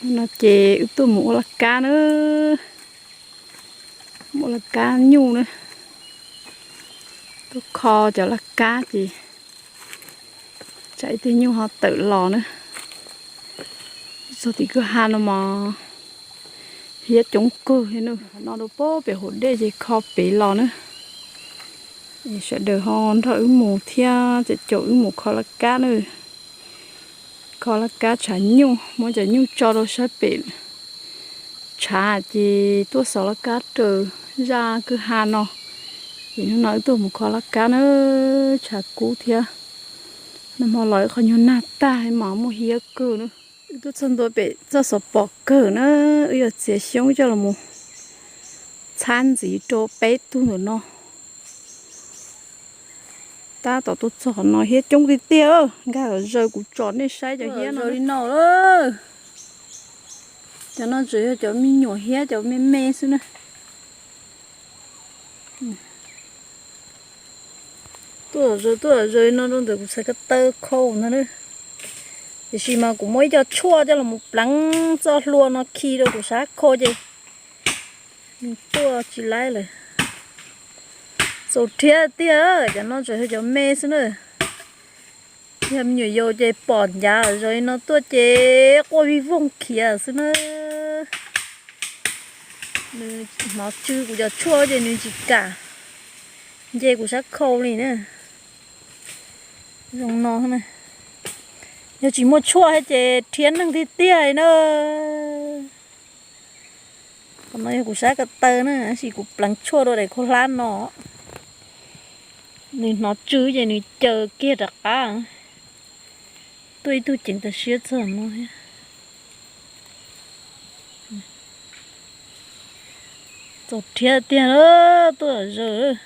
No ces wb tuaj mus ua laj kab na, mus ua laj kab nyuj na. Tuaj kho cov laj kab ces tsam ib teg nyuj ho tawm los na. Txog tim kwj ha no mas hiab coob kawg li na. No rau pem hauv dej ces kho pem los na. Sawv daws ho nrog wb mus thiab, caum caum wb mus kho laj kab na. Kho laj kab tshav nyuj, muab cov nyuj tso rau sab pem tshav ces tuaj xov laj kab raws zaj kwj ha no. Ces hnub no wb tuaj mus kho laj kab na, tshav kub thiab. Nag hmo los ib qho nyuag nag tag mas muaj hiab kawg na. Wb tuaj txog ntua pem txoj xov pos kawg na, wb yuav txiav xyoob coj los mus txhab ntxiv rau peb tug ntawm no. Tab tom tuaj txog no hiab coob tiag tiag, nkag zaws kuv tsom nej saib cov hiab no li no. Cov no tseem yog cov me nyuam hiab cov me me xwb na. Tuaj zaws tuaj zaws li no rau ntawm kuv txhais ko taw khau ntag na. Tiam sis mas kuv muaj ib co tshuaj coj los pleev txoj hlua no khi rau kuv sab khau ces nws tuaj tsis laib lawm. Txaus rhiab tiag, cov no tseem yog cov me xwb na. Yog me nyuam yaus ces pom ncav zaws li no tuaj ces quaj vij voog khiav xwb na. Nws hnov tsw kuv cov tshuaj ces nws tsis kam nce kuv sab khau li na. Zoo no, yog tsis muaj tshuaj thiab ces rhiab neeg tiag tiag li na. Qhov no yog kuv sab ko taw na, tab sis kuv pleev tshuaj rau daim khaub hlab no. Nws hnov tsw ces nws caws kiag rov qab. Tuaj ib tug ceev tas siab txog no thiab. Txaus rhiab tiag, tuaj zaws.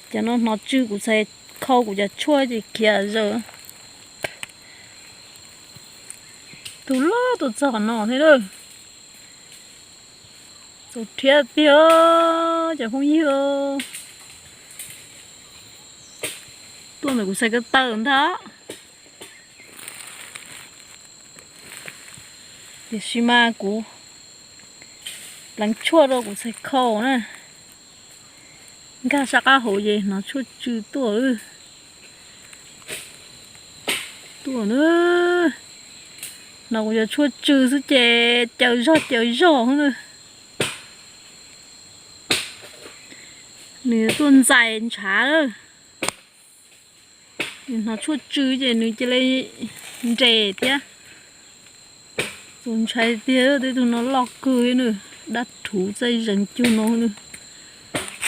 Cov no hnov tsw kuv txhais khau kuv cov tshuaj ces khiav zaws. Tus loj tuaj txog qhov no thiab lawm. Txaus rhiab tiag cov phooj ywg. Tuaj ntawm kuv txhais ko taw ntag. Tiam sis mas kuv pleev tshuaj rau kuv txhais khau na. Nkag sab qab hauv ces hnov tshuaj tsw tuaj. Tuaj na, hnov kuv cov tshuaj tsw xwb ces caws zog caws zog xwb na. Nws tuaj ntxais ntshav lawm. Nws hnov tshuaj tsw ces nws cia li nres thiab. Txaus ntshai tiag, tej tug no loj kawg li na, dab rhuv txaij zeeg cug no na.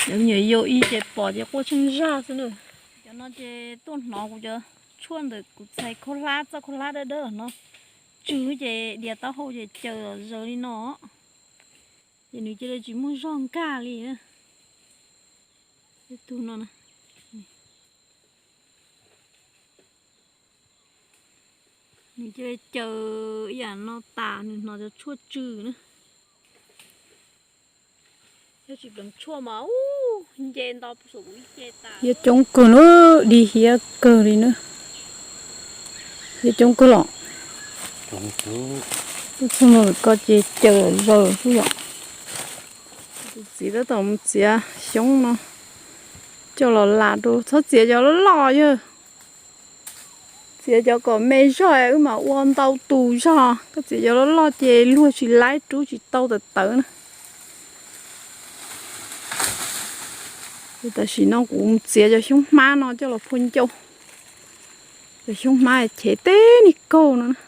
Cov me nyuam yaus ib ces pom ces quaj tsheej zaj xwb na. Cov no ces tuaj hnov kuv cov tshuaj ntawm kuv txhais khaub hlab, txoj khaub hlab dawb dawb no tsw ces dias taub hau ces caws zaws li no. Ces nws cia li tsis muaj zog nkag li. Tej tug no na, nws cia li caws ib yam no tas, nws hnov cov tshuaj tsw na. Yog tsis pleev tshuaj mas ub, nce nto puag saum kuv ib ce tas. Hiab coob kawg na, di hiab kawg li na. Hiab coob kawg los. Tuaj txog no ko ces caws zaws xwb yom. Tus txiv tab tom mus txiav xyoob no coj los las rau, txhob txiav cov loj loj yog. Txiav cov kom me zog wb mam ua ntau tus zog, koj txiav cov loj loj ces luag tsis laib rub tsis tau tawv tawv na. Tam sim no kuv mus txiav cov xyoob hmab no coj los phua ncauj. Cov xyoob hmab chev teb niag kaug no na.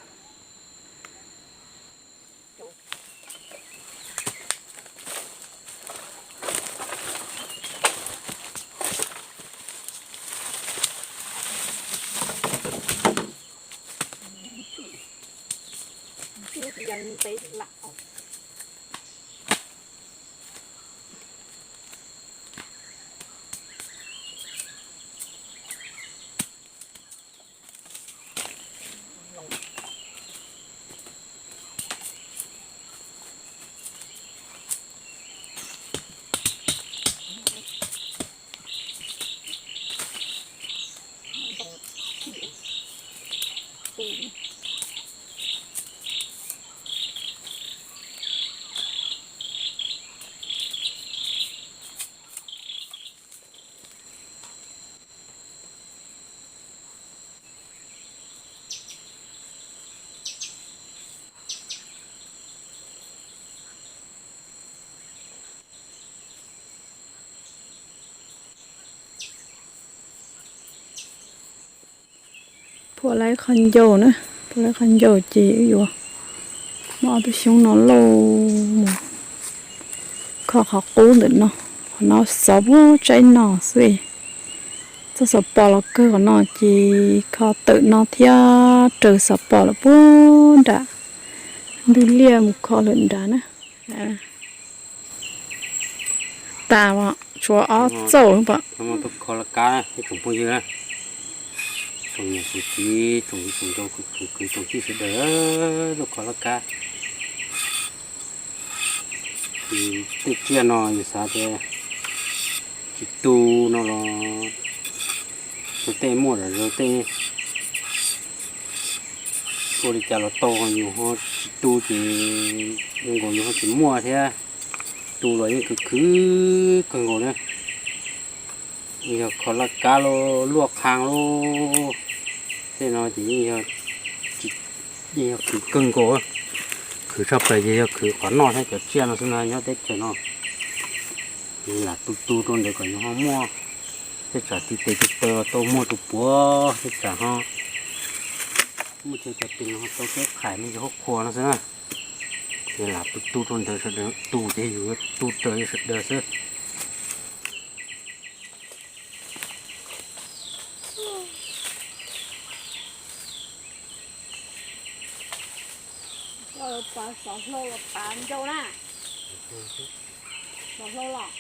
Puas lawv qhov ncauj na, puas lawv qhov ncauj ces wb yuav muab ob tug xyoob no lauj mus kho qhov qub ntawm no. Qhov no xov puag tsaib no xwb. Txoj xov pos los kawg qhov no ces kho tawm no thiab raws xov pos lawm puag nram ntug liaj mus kho lawm nrad na. Tas, tshuav ob txauj pom. Kho laj kab ib tsoom phooj ywg, tsoom niam tsoom txiv, tsoom viv tsoom ncaus, kwv tsoom tij sawv daws, tuaj kho laj kab. Tej tsiaj no yus xav tias tsis tu no los tej muaj zom zaws tej ua li cas los tau, yus ho tsis tu ces zoo nkaus yus ho tsis muaj thiab. Tu los yeej khwv khwv kawg nkaus na. Yog kho laj kab los luaj qhang los, tej no ces yeej yog khwv kawg nkaus. Khwv tshaj plaws ces yog khwv qhov noj thiab cov tsiaj no xwb na nyob teb chaws no. Ces lam tu tu rau ntawd kom yus ho muaj, tej tsam tiv tes tiv taw los tau muag tus puav, tej tsam ho muaj chaw cov tis los ho tau teb qhais me ntsis hauv qhua no xwb na. Ces lam tu tu rau ntawd, sawv daws tu ces yus tu raws li sawv daws xwb. Xov hlau los pav ncauj na. Xov hlau los.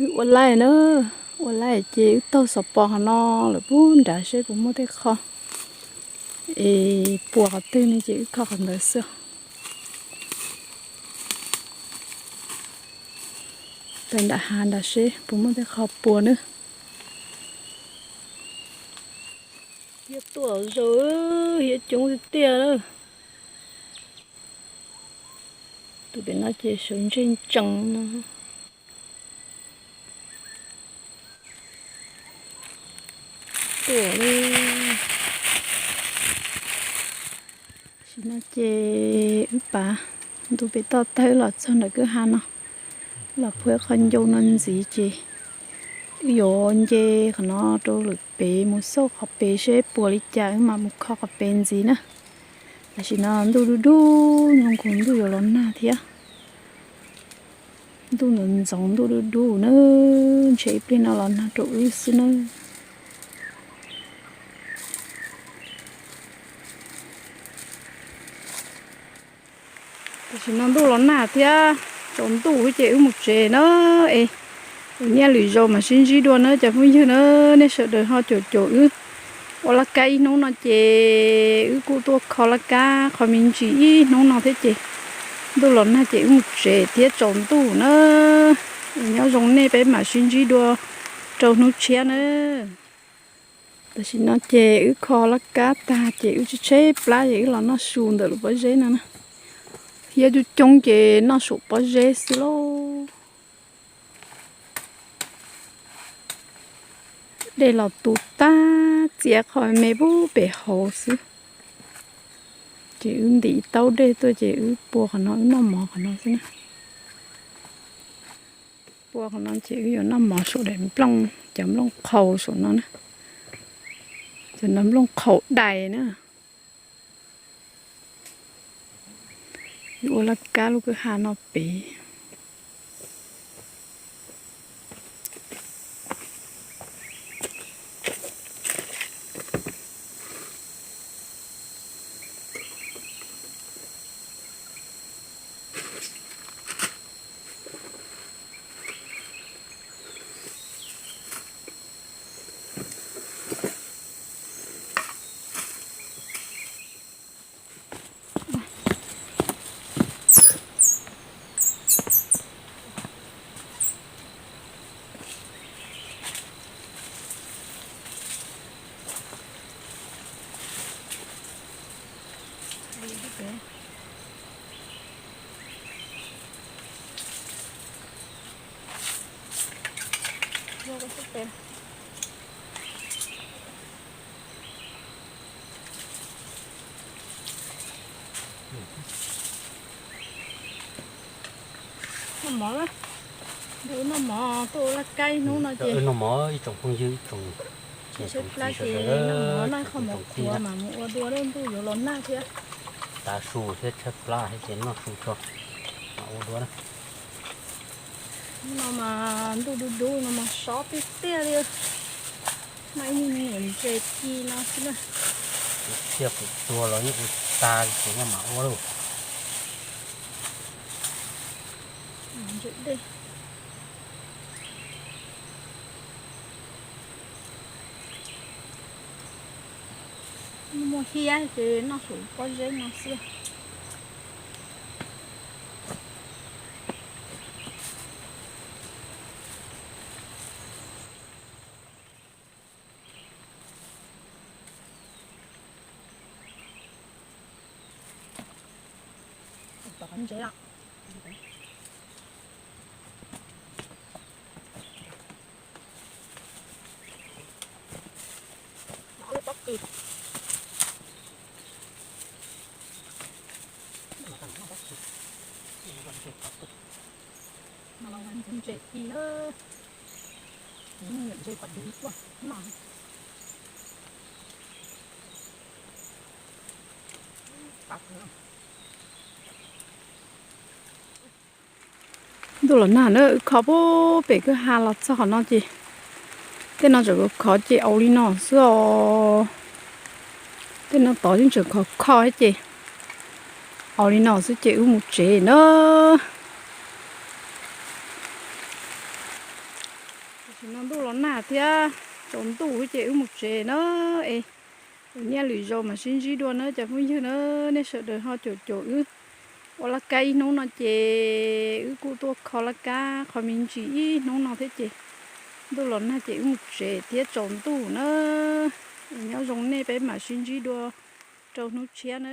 Wb ua laij na, ua laij ces wb taug xov pos hov no lawm puag nrad seb puas muaj tej qho es puas qhov twg ne ces wb kho qhov ntawd xwb. Taug nram hav nrad seb puas muaj tej qho puas na. Hiab tuaj zaus, hiab coob tiag tiag na. Tus pem no ces sawv ntseg ntsees no. Tuaj li. Tam sim no ces wb pav ntu pem toj tawg los txog ntawm kwj ha no, los puag qhov ncau no ntxiv ces wb yuav nce qhov no rau lwm pem mus xauj qhov pem seb puas li cas wb mam mus kho qhov pem ntxiv na. Tam sim no ntuj dub dub, zoo nkaus ntuj yuav los nag thiab. Ntuj ntxoov ntxoov, ntuj dub dub na, ntshe ib pliag no los nag rau wb xwb na. Tam sim no ntuj los nag thiab, tsaus ntuj ces wb mus tsev na. Es ua nyiaj lwm zaus mam sib ntsib dua na cov phooj ywg na. Nej sawv daws ho caum caum wb ua laj kab ib hnub no ces wb kuj tuaj kho laj kab qhov me ntsis ib hnub no thiab ces ntuj los nag ces wb mus tsev thiab tsaus ntuj na. Nyob zoo nej, peb mam sib ntsib dua rau hnub tshiab na. Tam sim no ces wb kho laj kab tag ces wb tshaib tshaib plab ces wb los noj su ntawm lub pob zeb no na. Thiab coob coob ces noj saum pob zeb xwb lauj. Dej los tu tag, txiav qhov me pub pem hauv xwb. Ces wb ntim taub dej tuaj ces wb pua qhov no, wb noj mov qhov no xwb na. Pua qhov no ces wb yuav noj mov saum daim nplooj, cov nplooj qhau saum no na. Cov no nplooj qhau dais na. Ua laj kab lub kwj ha no pem. Noj mov, noj mov tuaj ua laj kab ib hnub no ces noj mov ib tsoom phooj ywg ib tsoom niam tsoom txiv sawv daws, noj mov noj qhov mov qhuav mas mus ua dua, ntuj yuav los nag thiab. Tav su thiab tshaib plab thiab ces noj su tso, mam ua dua na. Hnub no mas ntuj dub dub no mas sob tiag tiag li. Noj ib nyuag ntses ci no xwb na. Tsiaj qus tsuag los yeej ua tag li ces noj mam ua lauj. Ntses dej. Muaj hiab ces noj saum pob zeb no xwb. Ntuj los nag na, wb kho pem kwj ha los txog qhov no ces tej no tseem khov khov ces au li no xwb os. Tej no tod yeej tseem khov khov thiab ces au li no xwb ces wb mus tsev na. Tam sim no ntuj los nag thiab, tsaus ntuj ces wb mus tsev na. Es ua nyiaj lwm zaus mam sib ntsib dua na cov phooj ywg na. Nej sawv daws ho caum caum wb ua laj kab ib hnub no ces wb kuj tuaj kho laj kab qhov me ntsis ib hnub no thiab ces ntuj los nag ces wb mus tsev thiab tsaus ntuj na. Nyob zoo nej, peb mam sib ntsib dua rau hnub tshiab na.